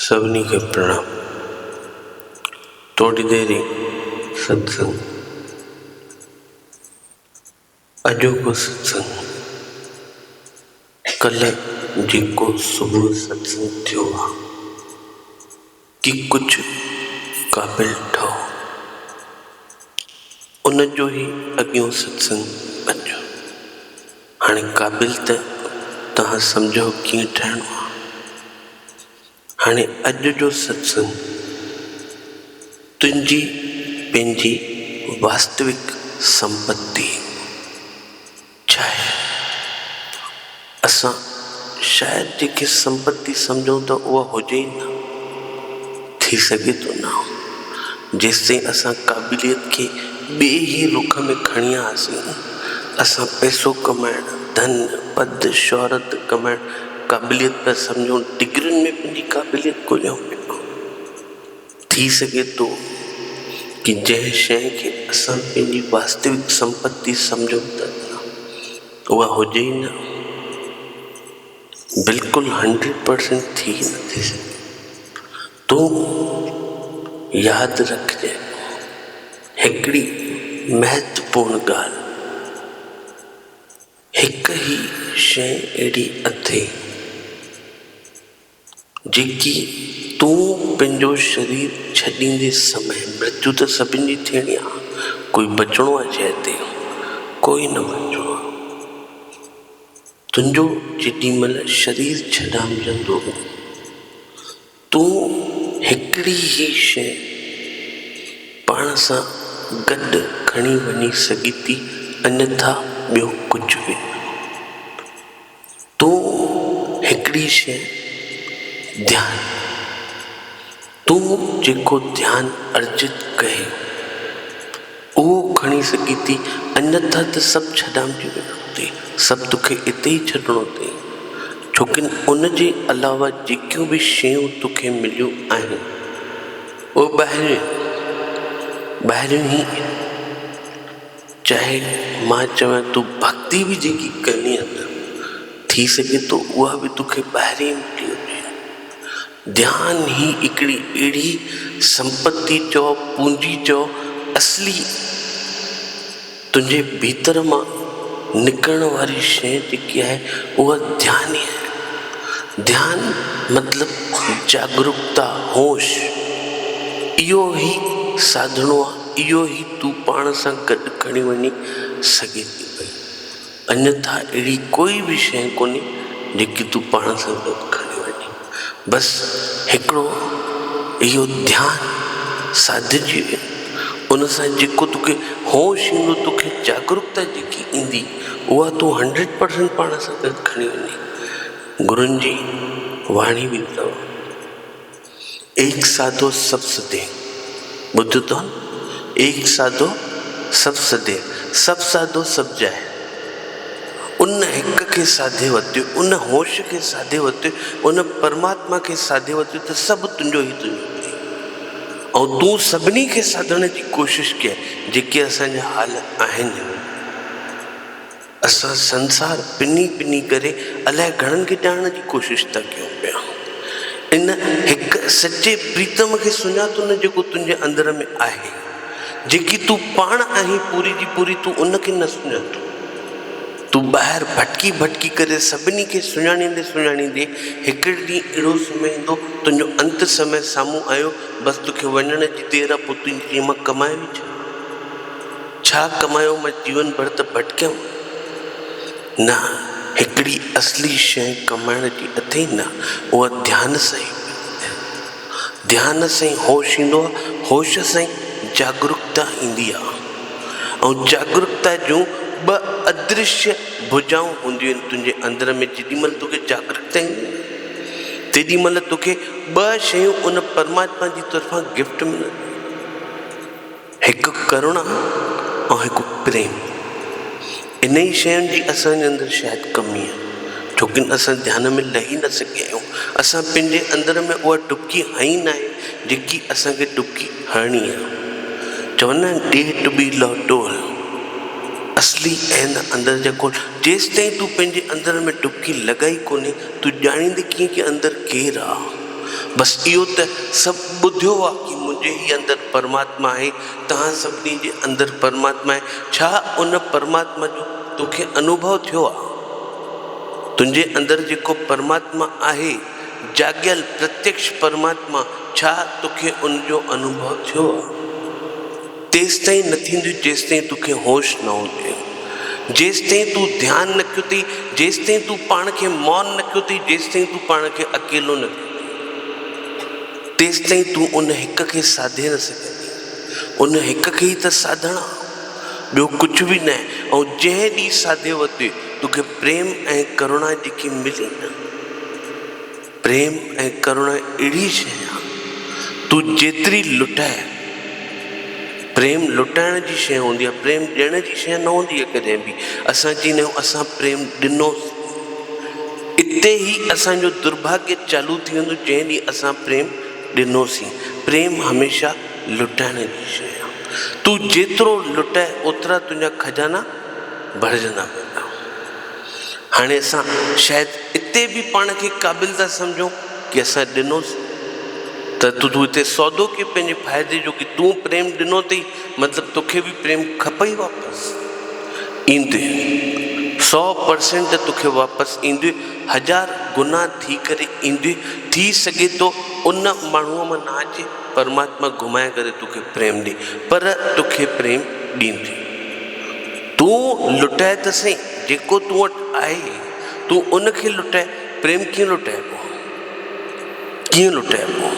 سڀني کي پرڻام. ٿوري دير ئي ستسنگ. اڄوڪو ستسنگ ڪلهه جيڪو صبح ستسنگ ٿيو آ ڪي ڪجهه قابل ٺهو ان جو ئي اڳيون ستسنگ اڄ. هاڻي قابل ته توهان سمجهو ڪيئن ٺهڻو آ. هاڻي اڄ جو ستسنگ تنهنجي پنهنجي واستوڪ سمپتي ڇا آهي؟ اسان شايد جيڪي سمپتي سمجهون ٿا اها هجي ئي نه. ٿي سگهي ٿو نه. جيستائين اسان قابليت کي ٻئي ئي رخ ۾ کڻي آياسين، اسان پئسو ڪمائڻ، ڌن، پد، شهرت ڪمائڻ، قابليت پيا سمجهون، ڊگرين ۾ پنهنجي قابليت ڳوليون پيا. ٿي سگهي ٿو ڪي جنهن شيء کي اسان پنهنجي واستوڪ سمپتي سمجهون ٿا اها هجي ئي نه. بلڪل هنڊريڊ پرسينٽ ٿي ئي نٿي سگهي. تون ياد رکجانء هڪڙي مهتوپورڻ ڳالهه. هڪ ئي شيء اهڙي اٿئي، جيڪي تون پنهنجو شرير ڇڏيندي سمي، مرتيو ته سڀن جي ٿيڻي آ، ڪوئي بچڻو آ شيء تي؟ ڪوئي نه بچڻو آ. تنهنجو جيڏي مهل شرير ڇڏامجندو، تون هڪڙي ئي شيء پاڻ سان گڏ کڻي وڃي سگهين ٿي، انيٿا ٻيو ڪجهه به نه. تون هڪڙي شيء ڌيان، تون جيڪو ڌيان ارجت ڪئي، اهو کڻي سگهين ٿي، انيٿا ته سڀ ڇڏامجي ويندو اٿئي، سڀ توکي اتي ئي ڇڏڻو اٿئي، ڇوڪه ان جي علاوه جيڪيون به شيون توکي مليون آهن، اهي ٻاهريون آهن، ٻاهريون ئي آهن. چاهي مان چوان تون ڀڳتي به جيڪي ڪندين نه، ٿي سگهي ٿو اها به توکي ٻاهرين ئي ملي هجي. ڌيان هي هڪڙي اهڙي سمپتي چئو، پونجي چئو، اصلي تنهنجي ڀيتر مان نڪرڻ واري شيء جيڪي آهي اها ڌيان ئي آهي. ڌيان مطلب جاگروڪتا، هوش، اهو ئي ساڌڻو آهي، اهو ئي تون پاڻ سان گڏ کڻي وڃي سگهين ٿي پئي. انيٿا اهڙي ڪوئي به شيء ڪونهي جيڪي تون پاڻ سان گڏ کڻي وڃين. بس هڪڙو اهو ڌيان ساڌجي ويو، ان سان جيڪو توکي هوش ايندو، توکي جاگروڪتا جيڪي ايندي، اها تون هنڊريڊ پرسنٽ پاڻ سان گڏ کڻي وڃين. گرن جي واڻي به اٿو، ايڪ ساڌو سڀ سڌي. ٻڌو اٿو نه؟ ايڪ ساڌو سڀ سڌي، سڀ ساڌو سڀ جائي. ان هڪ کي ساڌي ورتيو، ان هوش کي ساڌي ورتيو، ان پرماتما کي ساڌي ورتيو ته سڀ تنهنجو ئي تنهنجو ٿئي. ۽ تون سڀني کي ساڌڻ جي ڪوشش ڪر، جيڪي اسان جا حال آهن. اسان سنسار پني پني ڪري الائي گهڻن کي ڄاڻڻ جي ڪوشش ٿا ڪيون پيا. ان هڪ سچي پريتم کي سڃاتو نه جيڪو تنهنجي اندر ۾ آهي. جيڪي تون پاڻ آهين پوري جي پوري تون ان کي نه سڃاتو. تون ٻاهر ڀٽڪي ڀٽڪي ڪري سڀني کي سڃاڻيندي سڃاڻيندي هڪڙي ڏينهن اهڙو سمي ايندو تنهنجو انت سمي سامهون آيو بس توکي وڃڻ جي دير آ پوء تون چئين مان ڪمايو ئي ڇا؟ ڇا ڪمايو مان جيون ڀر ته ڀٽڪيم نه هڪڙي اصلي شيء ڪمائڻ جي اٿئي نه اها ڌيان سان ئي ملندي آهي. ڌيان سان ئي هوش ايندو آهي، هوش سان ئي جاگرڪتا ايندي آهي ۽ جاگرڪتا جون ٻه ادرشيه ڀجائون هونديون آهن تنهنجي اندر ۾ جيڏي مهل توکي جاگرڪتا ايندي نه تيڏي مهل توکي ٻه شيون ان پرماتما جي طرفان گفٽ ملنديون. هڪ ڪروڻا ۽ هڪ پريم. انهي شين جي اسان جي اندر شايد ڪمي آهي، ڇو ڪه اسان ڌيان ۾ لهي نه سگهيا آهيون. اسان پنهنجي اندر ۾ اها ڊبڪي هنئي ناهي، جيڪي اسان کي ڊبڪي هڻڻي آهي. چوندا آهن ڏي ٽٻي لهه ٽول. اصلي. اصلي آهن اندر جا ڪونه. جيستائين تون پنهنجي اندر ۾ ڊبڪي لڳائي ڪونهي، تون ڄاڻيندين ڪيئن ڪي اندر ڪير آ؟ بس اهو ته سڀ ٻڌيو آ ڪي منهنجي ئي اندر پرماتما آهي، توهان سڀني جي اندر پرماتما آهي. ڇا ان پرماتما جو توکي انوڀو ٿيو آ؟ تنهنجي اندر جيڪو پرماتما آهي، جاڳيل پرتيڪش پرماتما، ڇا توکي ان جو انوڀو ٿيو آ؟ تيستائين نه ٿينديون جيستائين توکي هوش نه هجي. جيستائين تون ڌيان نه ڪيو اٿئي، جيستائين تون پاڻ کي مون نه ڪيو اٿئي، جيستائين تون پاڻ کي اڪيلو نه ڪيو اٿئي، تيستائين تون ان هڪ کي ساڌي نه سگهندين. ان هڪ کي ئي ته ساڌڻ آ، ٻيو ڪجهه به ناهي. ۽ جنهن ڏينهن ساڌي ورتوئي، توکي پريم ۽ ڪروڻا جيڪي ملي نه، پريم ۽ ڪروڻا اهڙي شيء آ، تون جيتري لٽاء، پريم لٽائڻ جي شيء هوندي آ، پريم ڏيڻ جي شيء نه هوندي آ ڪڏهن به. اسان چئيندا آهيون اسان پريم ڏنوسين. اتي ئي اسان جو درڀاڳيه چالو ٿي ويندو جنهن ڏينهن اسان پريم ڏنوسين. پريم هميشه لٽائڻ جي شيء آ. تون جيترو لٽاء اوترا تنهنجا خزانا ڀرجندا ويندا. هاڻي اسان شايد اتي به پاڻ کي قابل ٿا سمجهون ڪي اسان ڏنوسين ته تون اتي سودو ڪيو پنهنجي فائدي جو ڪي تون پريم ڏنو اٿئي مطلب توکي به پريم کپئي واپس ايندي 100% توکي واپس ايندي هزار گنا ٿي ڪري ايندي ٿي سگهي ٿو ان ماڻهوء مان نه اچي پرماتما گهمائي ڪري توکي پريم ڏي پر توکي پريم ڏيندي. تون لٽاء ته سهي، جيڪو تون وٽ آهي، تون ان کي لٽاء، پريم ڪيئن لٽائبو؟ ڪيئن لٽائبو؟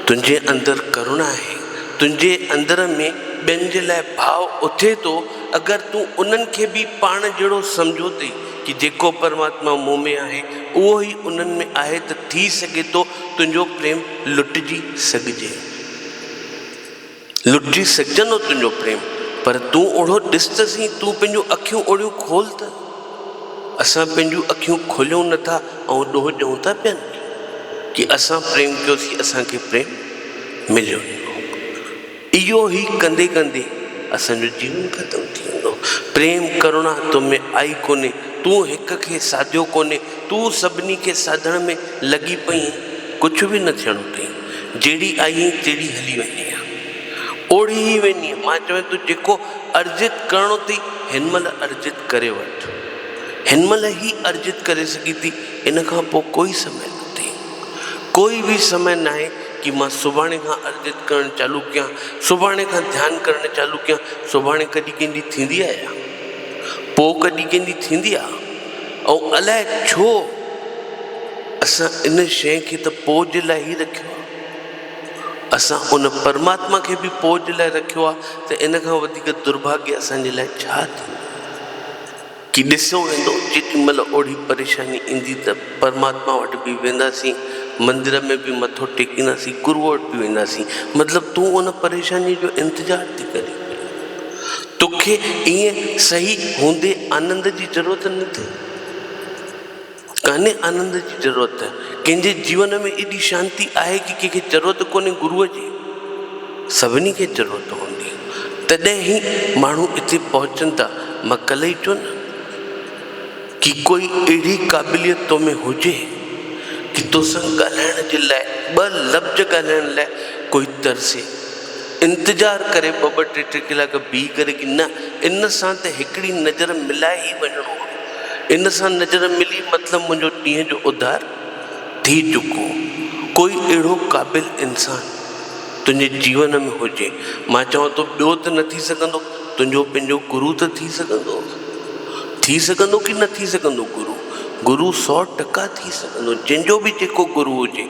تنهنجي اندر ڪروڻا آهي، تنهنجي اندر ۾ ٻين جي لاء ڀاء اٿي ٿو، اگر تون انهن کي به پاڻ جهڙو سمجهو ٿي ڪي جيڪو پرماتما مون ۾ آهي، اهو ئي انهن ۾ آهي ته ٿي سگهي ٿو تنهنجو پريم لٽجي سگهجي. لٽجي سگهجندو تنهنجو پريم، پر تون اوڙهو ڏس ته سهي، تون پنهنجون اکيون اوڙهيون کول ته. اسان پنهنجون اکيون کوليون نه ٿا ۽ ڏوهه ڏيون ٿا ٻين کي ڪي اسان پريم ڪيوسين اسان کي پريم مليو نه. اهو ئي ڪندي ڪندي اسان جو جيون ختم ٿي ويندو. پريم ڪروڻا تو ۾ آئي ڪونهي، تون هڪ کي ساڌيو ڪونهي، تون سڀني کي ساڌڻ ۾ لڳي پئين، ڪجهه به نه ٿيڻو اٿئي. جهڙي آئي هئين تهڙي هلي ويندينء. اوڙي ئي ويندينء. مان چوين ٿو جيڪو ارجت ڪرڻو اٿئي هن مهل ارجت ڪري وٺ. هن مهل ئي ارجت ڪري سگهين ٿي، ان کان پوء ڪوئي سمي نه اٿئي. ڪوئي به سمي ناهي ڪي مان سڀاڻي کان ارجت ڪرڻ چالو ڪيان، سڀاڻي کان ڌيان ڪرڻ چالو ڪيان. سڀاڻي ڪڏهن ڪنهن جي ٿيندي آهي يا پوء ڪڏهن ڪنهن جي ٿيندي آهي؟ ۽ الائي ڇو اسان ان شيء کي ته پوء جي لاء ئي رکيو آهي. اسان ان پرماتما کي به پوء جي لاء رکيو آهي ته ان کان وڌيڪ درڀاڳيه اسان جي لاء ڇا ٿيندو؟ ڪي ڏسيو ويندو جيڏي مهل اوڙي پريشاني ايندي ته پرماتما وٽ به وينداسين، مندر ۾ به مٿو ٽيڪينداسين، گروء وٽ به وينداسين. مطلب تون ان پريشانيء جو انتظار ٿي ڪرين پئي. توکي ائين صحيح هوندي آنند جي ضرورت نه ٿئي. ڪانهي آنند جي ضرورت. ڪنهن جي جيون ۾ ايڏي شانتي آهي ڪي ڪنهن کي ضرورت ڪونهي گروء جي. سڀني کي ضرورت هوندي. تڏهن ئي ماڻهو اتي پهچن ٿا. مان ڪلهه ئي چيو نه ڪي ڪوئي اهڙي قابليت تو ۾ هجي ڪي توسان ڳالهائڻ جي لاء ٻه لفظ ڳالهائڻ لاء ڪوئي ترسي. انتظار ڪري ٻه ٻه ٽي ٽي ڪلاڪ بيهي ڪري ڪي نه ان سان ته هڪڙي نظر ملائي ئي وڃڻو آهي. ان سان نظر ملي مطلب منهنجو ڏينهن جو اڌار ٿي چڪو. ڪوئي اهڙو قابل انسان تنهنجي جيون ۾ هجي. مان چوان ٿو ٻيو ته نه ٿي سگهندو تنهنجو پنهنجو گرو ته ٿي سگهندو. ٿي سگهندو ڪي نه ٿي سگهندو گرو؟ گرو 100% ٿي سگهندو جنهن جو به جيڪو گرو هجي.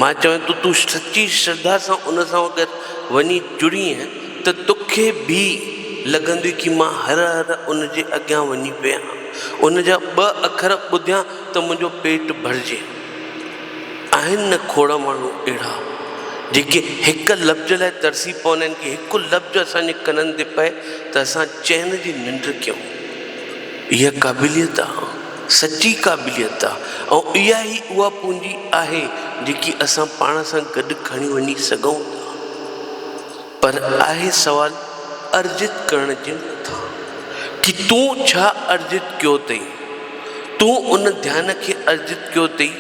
مان چوان ٿو تون سچي شرڌا سان ان سان اگر وڃي جڙين ته توکي به لڳندو ڪي مان هر هر ان جي اڳيان وڃي ويهان ان جا ٻه اکر ٻڌيان ته منهنجو پيٽ ڀرجي. آهن نه کوڙ ماڻهو اهڙا جيڪي هڪ لفظ لاء ترسي پوندا آهن ڪي هڪ لفظ اسان جي ڪنن تي پئي ته اسان چين جي ننڊ ڪيون. اها قابليت آ، سچي قابليت آ ۽ اها ئي اها پونجي آهي جيڪي اسان پاڻ سان گڏ کڻي وڃي سگهون ٿا. پر آهي سوال ارجت ڪرڻ جي مٿان. ڪي تون ڇا ارجت ڪيو اٿئي؟ تون ان ڌيان کي ارجت ڪيو اٿئي؟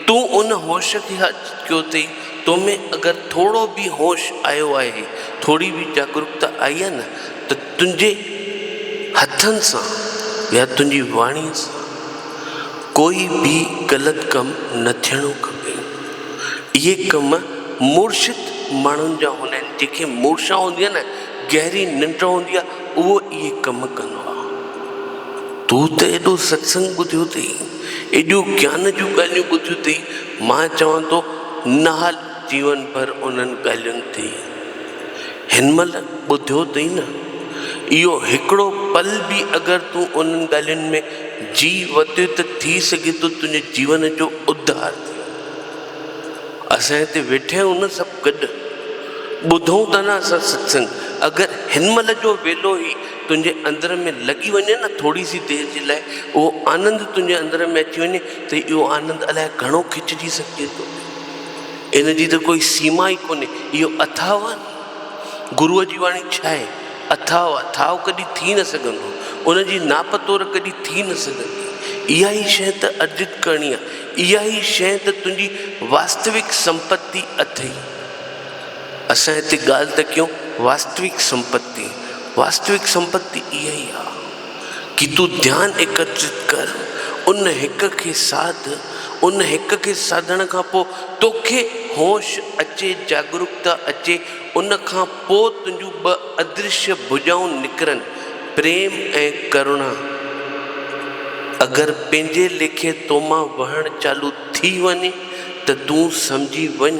تون ان هوش کي ارجت ڪيو اٿئي؟ تو ۾ اگر ٿورو به هوش آيو آهي، ٿوري به جاگرڪتا آئي آهي نه ته تنهنجي هٿن سان يا تنهنجي واڻيء سان ڪوئي به غلط ڪم نه ٿيڻو کپي. اهي ڪم مرشد ماڻهن جا هوندا آهن، جنهن کي مورشا هوندي آهي نه، گهري ننڊ هوندي آهي، اهو اهي ڪم ڪندو آهي. تون ته ايڏو ستسنگ ٻڌيو اٿئي، ايڏيون گيان جون ڳالهيون ٻڌيون اٿئي، مان چوان ٿو نه هل جيون ڀر انهن ڳالهين تي. هن مهل ٻڌيو اٿئي نه، اهو هڪڙو پل به اگر تون انهن ڳالهين ۾ جي وتيو ته ٿي سگهي ٿو تنهنجي جيون جو اڌار ٿي وڃي. اسان هتي ويٺا آهيون نه سڀ گڏ، ٻڌون ٿا نه اسان ستسنگ، اگر هن مهل جو ويلو ئي تنهنجي اندر ۾ لڳي وڃي نه ٿوري سي دير جي لاء اهو آنند تنهنجي اندر ۾ اچي وڃي ته اهو آنند الائي گهڻو کچجي سگهجي ٿو. ان جي ته ڪوئي سيما ئي ڪونهي. اهو اٿاهه آهي نه. گروء جي واڻي ڇا آهي؟ اٿاهه آهي. ٿاهه ڪڏهن ٿي نه سگهندو. ان جي ناپ تور ڪڏهن ٿي نه سگهندي. اها ئي شيء ته ارجت ڪرڻي آهي. اها ئي شيء ته تنهنجي واستوڪ سمپتي اٿئي. اسان هتي ڳالهه ته ڪيون واستوڪ سمپتي. واستوڪ سمپتي اها ئي آهي. ڪي تون ڌيان ايڪترت ڪر، ان هڪ کي ساڌ، ان هڪ کي ساڌڻ کان پوء توکي هوش اچي، جاڳرڪتا اچي، ان کان پوء تنهنجون ٻه ادرشيه ڀجائون نڪرن، پريم ۽ ڪرڻا. اگر پنهنجي ليکي تو مان وهڻ چالو ٿي وڃي ته تون سمجهي وڃ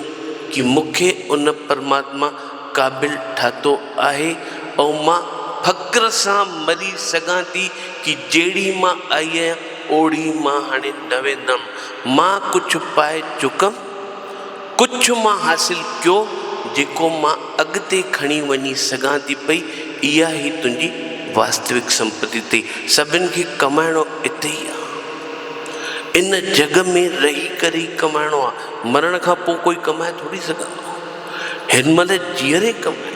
ڪي مون کي ان پرماتما قابل ٺاتو آهي ۽ مان فخر سان مري سگهان ٿي ڪي جهڙي مان آئي آهيان اوڙي مان هاڻي نه ويندم. مان ڪجهه پائي چڪم، ڪجهه مان حاصل ڪيو جيڪو مان اڳتي کڻي وڃي سگهان ٿي پئي، اها ئي تنهنجي واستوڪ سمپتي اٿئي. سڀن کي ڪمائڻو اتي ئي آ. ان جڳ ۾ رهي ڪري ئي ڪمائڻو آ. مرڻ کان پوء ڪوئي ڪمائي ٿوري سگهندو. هن مهل جيئري ڪمائي،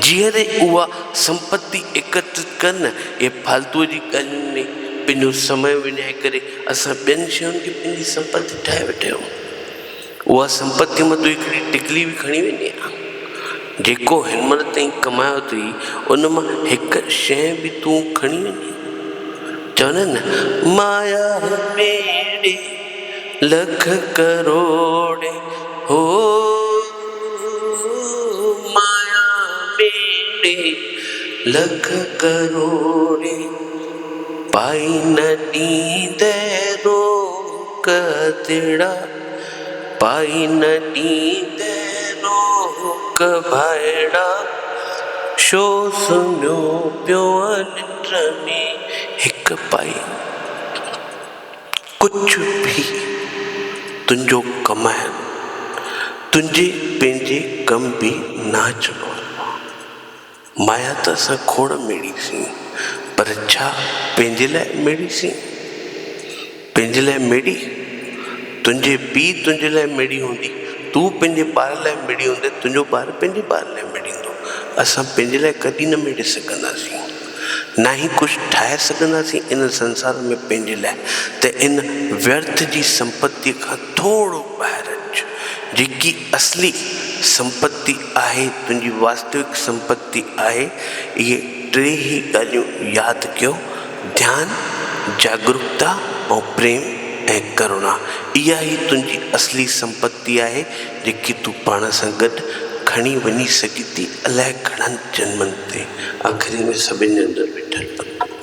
جيئري اها سمپتي ايڪترت ڪر نه، اهي فالتوء جي ڳالهين ۾ پنهنجو سمي وڃائي ڪري اسان ٻين شين کي پنهنجي سمپتي ٺاهي ويٺا آهيون. اها سمپتي مان تون هڪڙي ٽڪلي به کڻي ويندين ها؟ جيڪو هن مهل تائين ڪمايو اٿئي، ان مان هڪ شيء به تون کڻي ويندين؟ چوندا آهن نه، مايا ميڙي لک ڪروڙين هو مايا ميڙي لک ڪروڙين پائي نه ڏيندي روڪ تڙا پائي نه ڏيندي روڪ ڀائڙا شو سمهيو پيو ننڊ ۾ هڪ پائي. ڪجهه به تنهنجو ڪمائڻ تنهنجي پنهنجي ڪم به نه اچڻ وارو آ. مايا ته اسان کوڙ ميڙيسين پر ڇا پنهنجي لاء ميڙيسين؟ پنهنجي لاء ميڙي؟ تنهنجي پيء تنهنجي لاء ميڙي هوندي، تون پنهنجي ٻار لاء ميڙي هوندي، تنهنجو ٻار پنهنجي ٻار لاء ميڙيندو. اسان پنهنجي لاء ڪڏهن نه ميڙي سگهنداسين. نه ئي ڪجهه ٺاهي سگهنداسين ان سنسار ۾ پنهنجي لاء ته ان ويرٿ جي سمپتيء کان ٿورو ٻاهر اچ، جيڪي اصلي سمپتي آهي، تنهنجي واستوڪ سمپتي آهي، اهي ٽي ئي ڳالهيون ياد ڪيو، ڌيان، جاڳرڪتا ۽ پريم ۽ ڪروڻا، اها ئي تنهنجي اصلي سمپتي آهي، جيڪي تون پاڻ سان گڏ کڻي وڃي سگهين ٿي الائي گهڻن جنمن تي. آخري ۾ سڀن جي اندر ويٺل پرماتما.